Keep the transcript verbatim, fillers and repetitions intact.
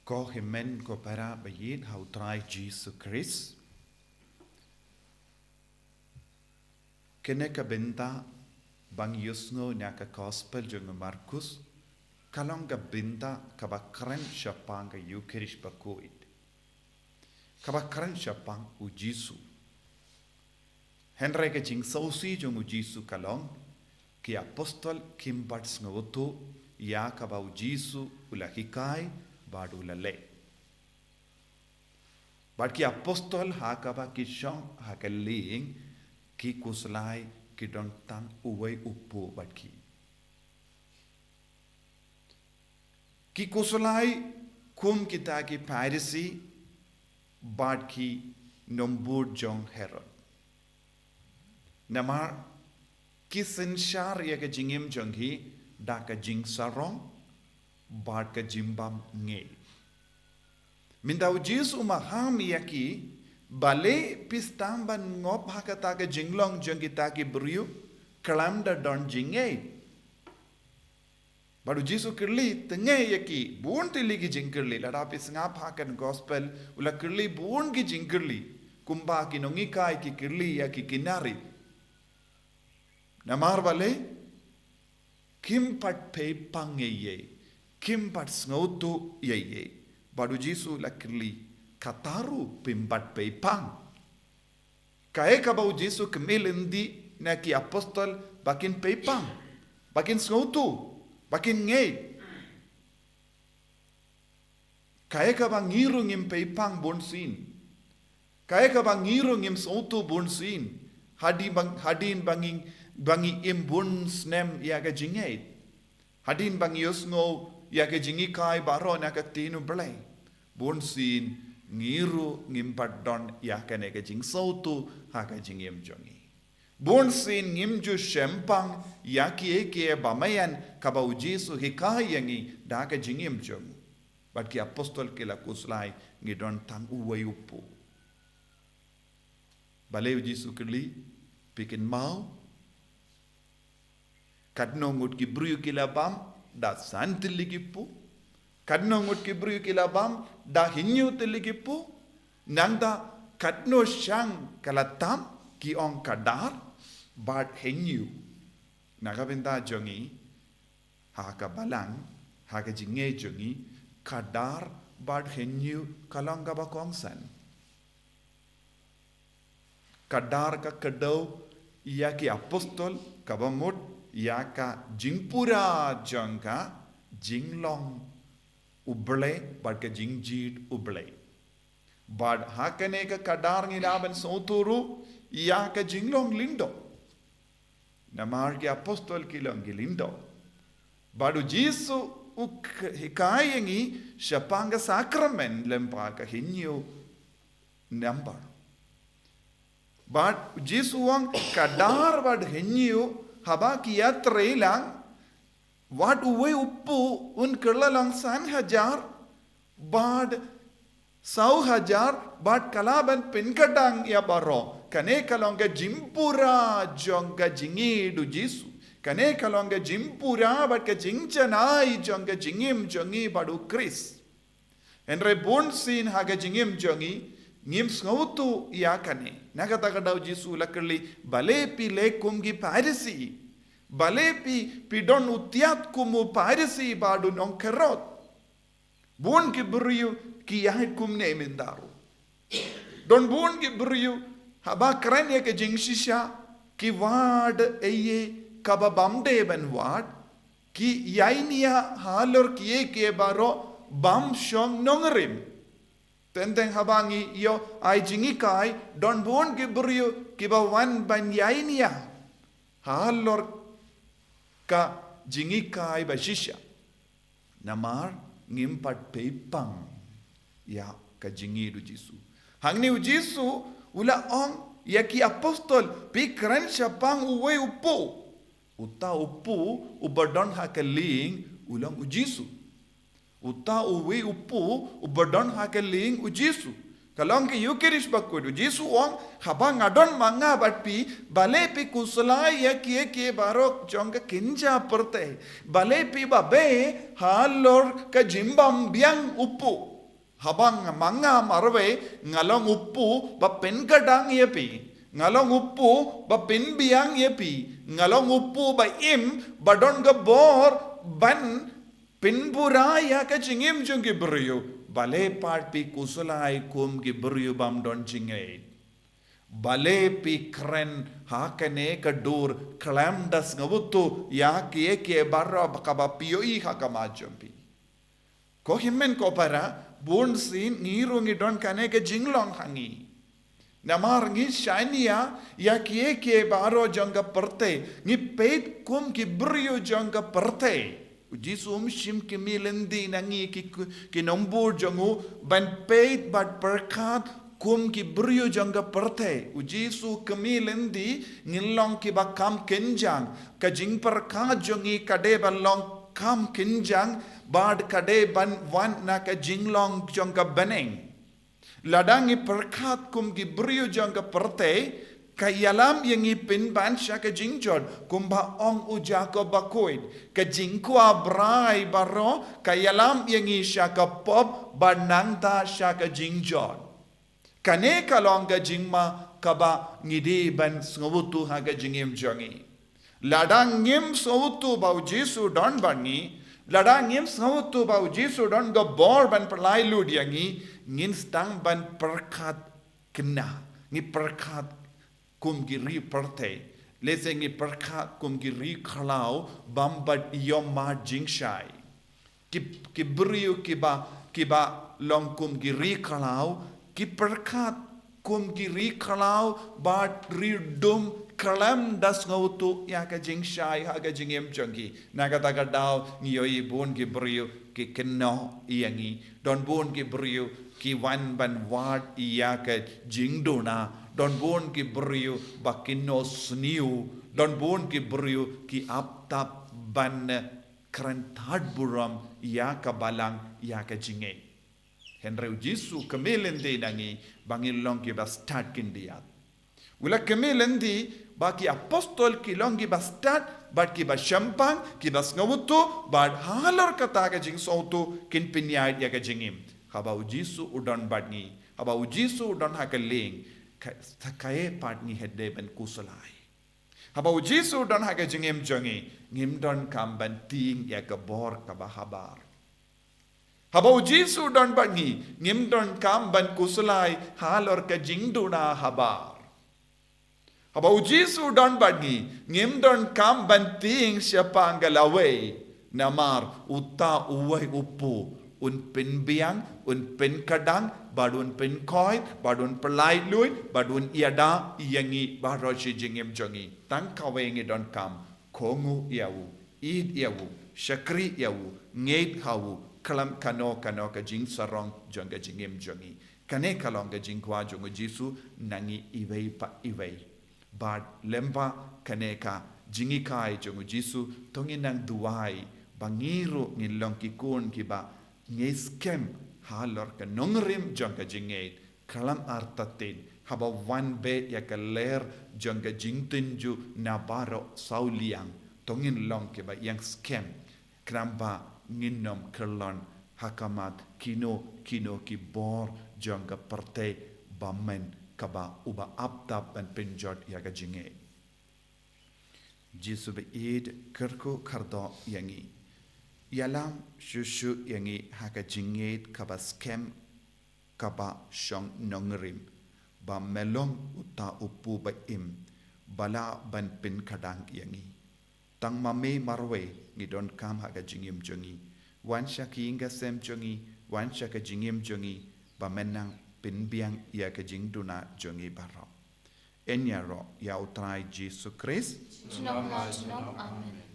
Ko hynmen ko para ba ïeit ha u Trai Jisu Khrist. Kane ka bynta ba ngi ïohsngew na ka gospel jong u Markus, ka long ka bynta kaba kren shaphang ka Ïukharist bakhuid. Kaba kren shaphang u Jisu. Hynrei ka jingsngewsih jong u Jisu ka long, ki apostol kim pat sngewthuh ïa kaba u Jisu u la hikai bad u la leh. Bad ki apostol ha kaba ki shong ha ka lieng, ki khuslai ki don tang uwei u pud bad ki. Ki khuslai kum kita ki Pharisi bad ki nongbud jong Herod. Namar ki synshar ïa ka jingim jong ki da ka jingsarong bad ka jingbymngeit. Mynta u Jisu u maham ïa ki, balei phi sdang ban ngop ha kata ka jinglong jong kita ki briew, khlem da don jingngeit. Bad u Jisu u kylli tang ïa ki bun tylli ki jingkylli, lada phi sngap ha ka gospel, u la kylli bun ki jingkylli, kumba ki nonghikai ki kylli ïa ki khynnah. Namar balei? Kim pat peit pang ïa ei, kim pat sngewthuh ïa ei. Bad u Jisu u la kylli, kata ruh phim pat peit pang. Kaei kaba u Jisu u khmih lynti na ki apostol ba kin peit pang, ba kin sngewthuh, ba kin ngeit. Kaei kaba ngi ruh ngim peit pang bunsien. Kaei kaba ngi ruh ngim sngewthuh bunsien. Hadien ba, hadien ba ngi, ba ngi im bun snem ïa ka jingngeit. Hadien ba ngi ïohsngew ïa ka jinghikai baroh na ka ktien u Blei. Bunsien ngi ruh ngim pat don ïa kane ka jingsngewthuh ha ka jingim jong ngi. Bunsien ngim ju shempang ïa kiei kiei ba meiñ kaba u Jisu u hikai ïa ngi da ka jingim jong u. Bad ki apostol ki la khuslai ngi don tang uwei u pud. Balei u Jisu u kylli, phi kynmaw? Katno ngut ki briew ki la bam, da san tylli ki pud. Katno ngut ki briew ki la bam, da hynñiew tylli ki pud. Nangta katno shang ka la tam, ki ong kadar bad hynñiew. Na ka bynta jong ngi, ha ka balang, ha ka jingngeit jong ngi, kadar bad hynñiew ka long kaba kongsan. Kadar ka kdew ïa ki apostol, kaba mut ïa ka jingpura jong ka jinglong u Blei bad ka jingjied u Blei. Bad ha kane ka kadar ngi lah ban sngewthuh ruh ïa ka jinglong lyngdoh. Namar ki apostol ki long ki lyngdoh. Bad u Jisu u k-, hikai ïa ngi shaphang ka sakramen lyngba ka hynñiew nambar. Bad u Jisu u ong kadar bad hynñiew haba ki ïatrei lang, wat uwei u pud un kylla long san hajar, bad saw hajar, bad ka lah ban pynkdang ïa baroh. Kane ka long ka jingpura jong ka jingïeit u Jisu. Kane ka long ka jingpura bad ka jingjanai jong ka jingim jong ngi bad u Khrist. Hynrei bunsien ha ka jingim jong ngi, ngim sngewthuh ïa kane. Na kata ka daw u Jisu u la kylli, balei phi leh kum ki Pharisi? Balei phi, phi don u tiat kum u Pharisi bad u nongkherot? Bun ki briew ki ïaid kumne mynta ruh. Don bun ki briew haba kren ïa ka jingshisha ki wad ei ei kaba bym dei ban wad, ki ïaineh halor kiei kiei baroh bym shong nongrim. Teng teng haba ngi ïoh ai jinghikai don bun ki briew kiba wan ban ïaineh halor ka jinghikai ba shisha. Namar ngim pat peit pang ïa ka jingïeit u Jisu. Hangne u Jisu u la ong ïa ki apostol, phi kren shaphang uwei u pud. Uta u pud uba don ha ka lieng u long u Jisu. Uta uwei u pud uba don ha ka lieng u Jisu. Ka long ka Ïukharist bakhuid, u Jisu u ong, haba nga don ma nga bad phi, balei phi khuslai ïa kiei kiei baroh jong ka kynja pyrthei? Balei phi babe halor ka jingbym biang u pud? Haba nga, ma nga marwei, nga long u kpu ba pynkdang ïa phi. Nga long u kpu ba pynbiang ïa phi. Nga long u kpu ba im, ba don ka bor ban pynpura ïa ka jingim jong ki briew. Balei pat phi khuslai kum ki briew bym don jingngeit? Balei phi kren ha kane ka dur khlem da sngewthuh ïa kiei kiei baroh kaba phi ïohi ha khmat jong phi? Ko hynmen ko para, bun sien ngi ruh ngi don kane ka jinglong ha ngi. Namar ngi shaniah ïa kiei kiei baroh jong ka pyrthei, ngi peit kum ki briew jong ka pyrthei. U Jisu um shym kmie lynti na ngi ki, ki nongbud jong u ban peit bad pyrkhat kum ki briew jong ka pyrthei. U Jisu kmie lynti ngin long kiba kham kynjang. Ka jingpyrkhat jong ngi ka dei ban long kham kynjang bad ka dei ban wan na ka jinglong jong ka bneng. Lada ngi pyrkhat kum ki briew jong ka pyrthei, ka ïalam ïa ngi pynban sha ka jingjot, kumba ong u Jakob bakhuid. Ka jingkwah brai baroh ka ïalam ïa ngi sha ka pop bad nangta sha ka jingjot. Kane ka long ka jingma kaba ngi dei ban sngewthuh ha ka jingim jong ngi. Lada ngim sngewthuh ba u Jisu don bad ngi, lada ngim sngewthuh ba u Jisu don ka bor ban pynlait lut ïa ngi, ngin sdang ban pyrkhat kynja, ngi pyrkhat kum ki ri pyrthei. Lehse ngi pyrkhat kum ki ri khlaw bym pat ïoh mad jingshai. Ki, ki briew kiba, kiba long kum ki ri khlaw, ki pyrkhat kum ki ri khlaw bad ri dum khlem da sngewthuh ïa ka jingshai ha ka jingim jong ki. Na kata ka daw ngi ïohi bun ki briew ki kynnoh ïa ngi. Don bun ki briew ki wan ban wad ïa ka jingduna. Don bun ki briew ba kynnoh sniew. Don bun ki briew ki ap tap ban kren tad burom ïa ka balang ïa ka jingngeit. Hynrei u Jisu kmie lynti na ngi ba ngin long kiba stad khyndiat. U la kmie lynti ba ki apostol ki long kiba stad bad kiba shemphang, kiba sngewthuh bad halor kata ka jingsngewthuh kin pynïaid ïa ka jingim. Haba u Jisu u don bad ngi, haba u Jisu u don ha ka lieng, ka, kaei pat ngi hap dei ban khuslai? Haba u Jisu u don ha ka jingim jong ngi, ngim donkam ban tieng ïa ka bor kaba habar. Haba u Jisu u don bad ngi, ngim donkam ban khuslai halor ka jingduna habar. Haba u Jisu u don bad ngi, ngim donkam ban tieng shaphang ka lawei. Namar uta uwei u kpu un pynbiang, un pynkdang, bad un pynkhoit, bad un pynlait luid, bad un ïada ïa ngi baroh shi jingim jong ngi. Tang kawei ngi donkam, kohnguh ïa u, ïeit ïa u, shakri ïa u, ngeit ha u khlem kano kano ka jingsarong jong ka jingim jong ngi. Kane ka long ka jingkwah jong u Jisu na ngi iwei pa iwei. Bad lyngba kane ka jinghikai jong u Jisu, to ngin nang duwai ba ngi ruh ngin long ki khun kiba ngi skhem halor ka nongrim jong ka jingngeit, khlem artatien, haba wan beit ïa ka lyer jong ka jingtynjuh na baroh saw liang, to ngin long kiba ïeng skhem, khnang ba ngin ym khyllon ha khmat kino kino ki bor jong ka pyrthei bymman kaba u ba ap tap ban pynjot ïa ka jingngeit. Jisu ba ïeit, kyrkhu kyrdoh ïa ngi. Ïalam shuh shuh ïa ngi ha ka jingngeit kaba skhem, kaba shong nongrim, ba me long uta u kpu ba im, ba lah ban pynkdang ïa ngi. Tang ma me marwei ngi donkam ha ka jingim jong ngi. Wan sha ka ïing ka sem jong ngi, wan sha ka jingim jong ngi, ba men nang pynbiang ïa ka jingduna jong ngi baroh. Yn ïaroh ïa u Trai Jisu Khrist. Junom la junom, amen.